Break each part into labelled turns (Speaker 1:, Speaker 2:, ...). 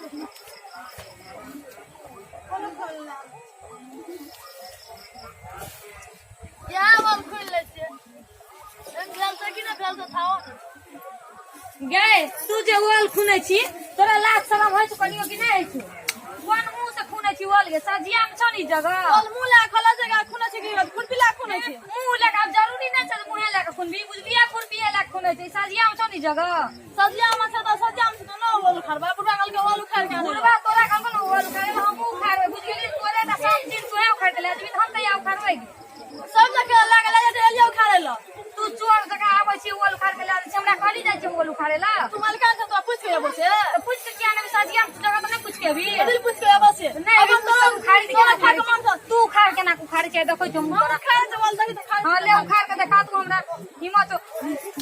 Speaker 1: इएह बम खुलि लै छियै भेल तऽ कि नहि भेल तऽ थाओ ने।
Speaker 2: गै तू जे ओल खुनै छी तोरा लाज शरम होइ छौ कनियो कि नहि होइ छौ? कोन मुंह से खुनै छी ओल गे? सजिया मे छौ ने ई जगह।
Speaker 1: ओल मुंह लए खोला जगह खुनै छै कि खुरपी लए खुनै छै?
Speaker 2: मुंह लए कऽ आब जरूरी नहि छै जे मुंहे लए कऽ खुनबी, बुझलियै? खुरपिये लए कऽ खुनै छै। सजिया मे छौ ने ई जगह।
Speaker 1: सजिया मे छै तऽ सजिया मे छै तऽ न ओल उखाड़बै। बुढ़वा कहलकै ओल उखाड़ि के आनै।
Speaker 2: बुढ़वा तोरा कहलकै ने ओल उखाड़ै, हमहूँ उखाड़बै, बुझि गेली? तोरे तऽ सब दिन तोहे उखाड़ि के लए जेबही तऽ हम कहिया उखाड़बै गे?
Speaker 1: सब जगह लए के लए एलियै उखाड़ै लए।
Speaker 2: तू चोर जकाँ आबै छी ओल उखाड़ के लए जाइ छी। हमरा कहली जाइ छी ओल उखाड़े ला?
Speaker 1: तू मलकान से तोरा पूछ के अबै छै।
Speaker 2: तऽ पूछ के किया नहि? सजिया मे जगह तऽ नहि पूछ के अभी।
Speaker 1: कथी पूछ के अबै छै?
Speaker 2: नहि अभी
Speaker 1: अपन
Speaker 2: तू सब उखाड़ी
Speaker 1: तोरा
Speaker 2: केना
Speaker 1: खाके
Speaker 2: उखाड़ै
Speaker 1: मन
Speaker 2: छी? तू उखाड़, केना के उखाड़ै छै देखै छी हम
Speaker 1: हम
Speaker 2: तोरा।
Speaker 1: उखाड़ै छै ओल, देखी तऽ उखाड़ै।
Speaker 2: हाँ ले, उखाड़ के देखा तू हमरा। हिम्मत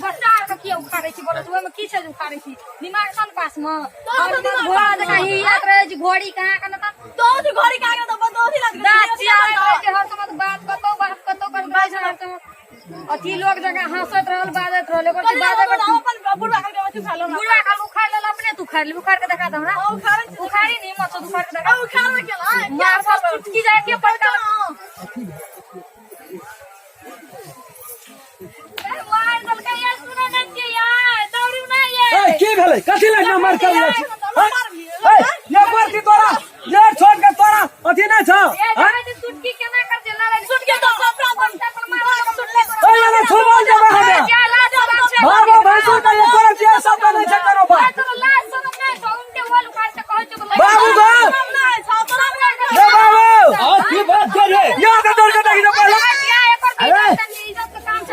Speaker 2: बच्चा आर के किया उखाड़ै छी बोलो? ओहिमे की छै जे उखाड़ै छी? दिमाग छौ ने पास मे?
Speaker 1: तोरा तऽ दिमाग
Speaker 2: घोड़ा जकाँ हियात रहै छी घोड़ी कहाँ के ने
Speaker 1: तो अथी घड़ी के आगे तऽ बस अथी लग
Speaker 2: दाँत चियारैत रहै छै हर समय। बात कतौ, बात कतौ करैत रहै छै हर समय। अथी लोग जकाँ हँसैत रहल, बाजैत रहल। एकर बाजै के
Speaker 1: अपन बुढ़वा के अथी उखाड़ लो।
Speaker 2: बुढ़वा के उखाड़ लेल अपने तू उखाड़ ले। उखाड़ के देखा दे हमरा।
Speaker 1: उखाड़ै छी।
Speaker 2: उखाड़ी नहीं हिम्मत छौ तऽ उखाड़ के देखा।
Speaker 1: उखाड़बे केला।
Speaker 2: मार पर चुटकी जाय के पटका। मार देलकै यार, सुनै नहि छियै यार, दौड़ू नहि
Speaker 3: ए
Speaker 2: ये।
Speaker 3: की भेलै? कथी लए मार कर रहल छी? ए ये बरती तोरा ये छोड़ के तोरा अथी नहि छौ?
Speaker 2: ए
Speaker 3: हैं?
Speaker 2: देखै छी चुटकी केना कर छै लड़ै।
Speaker 1: सुटके तो सब
Speaker 3: ए ये छुबाल जेबै हमे। भागो भैंसुर के, ये करब छियै सब के नहि छै करो बात। बाबू गो ए बाबू
Speaker 4: आ की बात छै रे?
Speaker 3: या के दौड़ के देखी तो पहले।
Speaker 4: अरे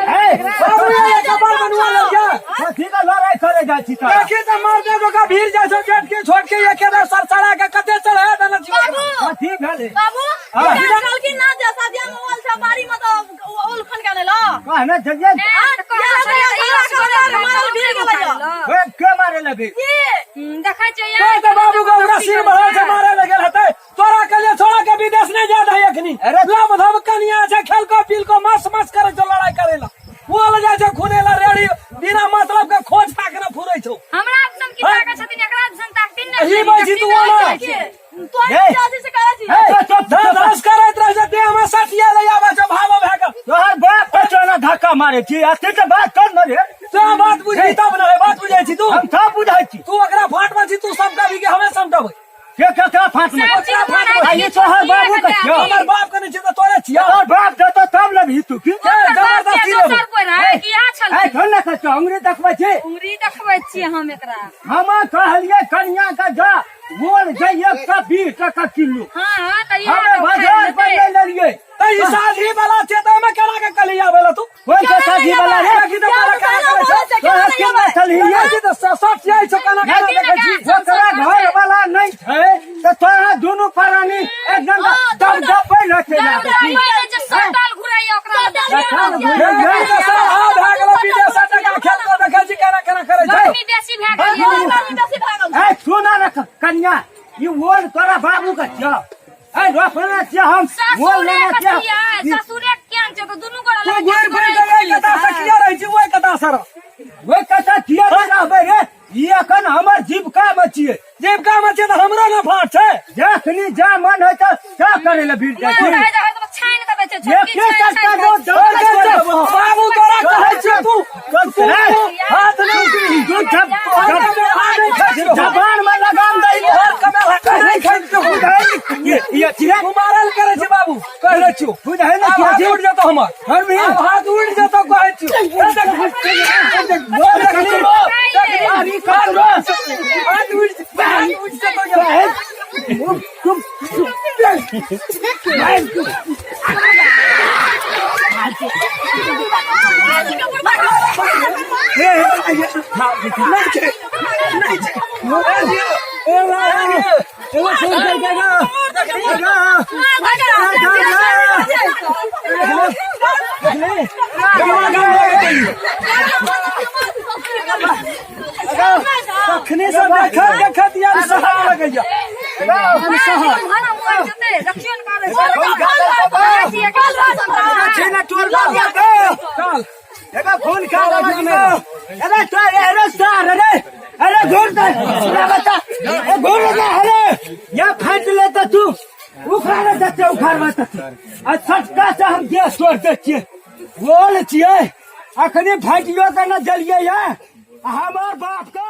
Speaker 4: ए
Speaker 3: बाबू ये कपाल बनवा लग जा।
Speaker 4: कथी के लड़ाई करे जाइ छी तोरा?
Speaker 3: देखी तऽ मार दे का भीड़ जाइ छौ जेठ के छोट के एके बेर सरसरा के कते चढ़ा देने छी ओकरा।
Speaker 4: कथी भेलै?
Speaker 1: बाबू
Speaker 4: हाँ।
Speaker 1: कहलखिन ना जे सदिया में ओल छै बाड़ी में तऽ ओल खन के आनै ला।
Speaker 4: कहने छलियै। ए, के मारे लगे?
Speaker 2: देखै छियै
Speaker 3: कह तऽ बाबू के ओकरा सिर बढ़ल छै, मारे लगल हेतै। तोरा कहलियै छोड़ा के विदेश नहि जा दही अखनी।
Speaker 4: अरे
Speaker 3: लव धब कनिया छै, खेलको पीलको मस्त मस्त करै छौ लड़ाई करै ला। वो ले जाइ छौ खुने ला रेड़ी, बिना मतलब के खोज ताक न फुरै छौ।
Speaker 2: हमरा दिसन की ताकै छथिन? एकरा दिसन ताकथिन ने।
Speaker 3: ही बैसी तू ओना। धस करैत रहै छै देह में, सटिया ले आबै छै भाव भए के।
Speaker 4: तोहर बाप के चोना धक्का मारे छी, अथी के बात कर न रे।
Speaker 3: तो बात बुझी तब न रे, बात बुझै छी तू?
Speaker 4: हम सब बुझै छी।
Speaker 3: तू ओकरा फाट में छी, तू सब कभी के हमे समटबै।
Speaker 4: के केकरा फाट में?
Speaker 2: सब चीज
Speaker 3: फाट में।
Speaker 4: आ ई तोहर बाबू के छियौ।
Speaker 3: हमर बाप के नहि छै तऽ तोरे छियौ।
Speaker 4: तोहर बाप देतो तब लेबही तू की?
Speaker 3: जबरदस्ती लेबै।
Speaker 2: दोसर कोइ रहै कि इएह
Speaker 4: ए
Speaker 2: छलखिन?
Speaker 4: थोड़ ने कहै छौ, अंगुरी देखबै छी।
Speaker 2: उंगरी देखबै छियै हम एकरा।
Speaker 4: हम कहलियै कनिया के जा बोल छै 120 टका किलो।
Speaker 2: हाँ हाँ, तऽ इएह
Speaker 4: हमे
Speaker 2: तऽ
Speaker 4: बाजार
Speaker 2: उखाड़ि
Speaker 4: पर
Speaker 2: लेतै।
Speaker 4: नहि लेलियै।
Speaker 3: तऽ ई साझी वाला छै तऽ ओहिमे केना के कली आबै ला तू?
Speaker 4: कोन सा साझी वाला रे?
Speaker 3: देखी तऽ तोरा केना करै छै?
Speaker 4: तोहर केना छलही ये?
Speaker 3: देखी तऽ सट जाइ छौ, केना केना देखै छी?
Speaker 4: ओकरा घर वाला नहि छै तऽ तोरा दुनू प्राणी एकदम दब दब न चलि आबै छी।
Speaker 2: दबबै छै, सटल घुरैया ओकरा लग।
Speaker 4: सटल घुरैया।
Speaker 3: देखी तऽ सर हा भए गेलै विदेश टका खेल कऽ, देखै छी केना केना करै छै।
Speaker 2: गर्मी बेसी भए गेल।
Speaker 4: ए सुना न कन्या, ई ओल तोरा बाबू के छियौ। ए रोपने छियै हम ओल
Speaker 2: ससुरे
Speaker 4: लेने
Speaker 2: के
Speaker 4: छियै।
Speaker 2: छियै, ससुरे के केहन छै तऽ दुनू गोरा
Speaker 3: तू
Speaker 2: लग
Speaker 3: घुरि फिर के ओहि कता से किया रहै छी, ओहि कता से रह।
Speaker 4: ओहि कतऽ किया नहि रहबै रे? ई एखन हमर जीविका मे छियै।
Speaker 3: जीविका मे छै तऽ हमरो ने फाट छै।
Speaker 4: जखनी जा मन होइ तऽ चा करै लए भीड़ जाइ छी।
Speaker 2: छानि कऽ दै छै छोटकी,
Speaker 4: एके
Speaker 2: छानि
Speaker 4: टका
Speaker 2: छानि
Speaker 4: दो
Speaker 2: कऽ।
Speaker 4: दब
Speaker 3: बाबू बाबू तोरा कहै छियौ तू तू हाथ नहि
Speaker 4: तू जब जबान में लगाम दै
Speaker 3: तोहर कमेल नहीं खाइ छौ।
Speaker 4: ये ये चिरा
Speaker 3: तू मारल करै छै बाबू, कहि दै छियौ।
Speaker 4: बुझै ने
Speaker 3: आब हाथ
Speaker 4: छी
Speaker 3: उठि जेतौ हमर।
Speaker 4: घर में
Speaker 3: आब हाथ उठि जेतौ कहै छियौ। हाथ उठि, हाथ उठि जेतौ।
Speaker 4: तुम
Speaker 3: तखने से देखत देखत यार सहा लगैया।
Speaker 2: हरा मुआर जेतै, देखियौ ने करै छै।
Speaker 3: चल।
Speaker 4: फोन कर, अरे अरे सर, अरे अरे घूर दे बता, घूर दे अरे। करबै तऽ आ सटका से हम देह तोड़ि दै छियै। बोल छियै, अखनी भागियो के न देलियै ये, आ हमर बाप के।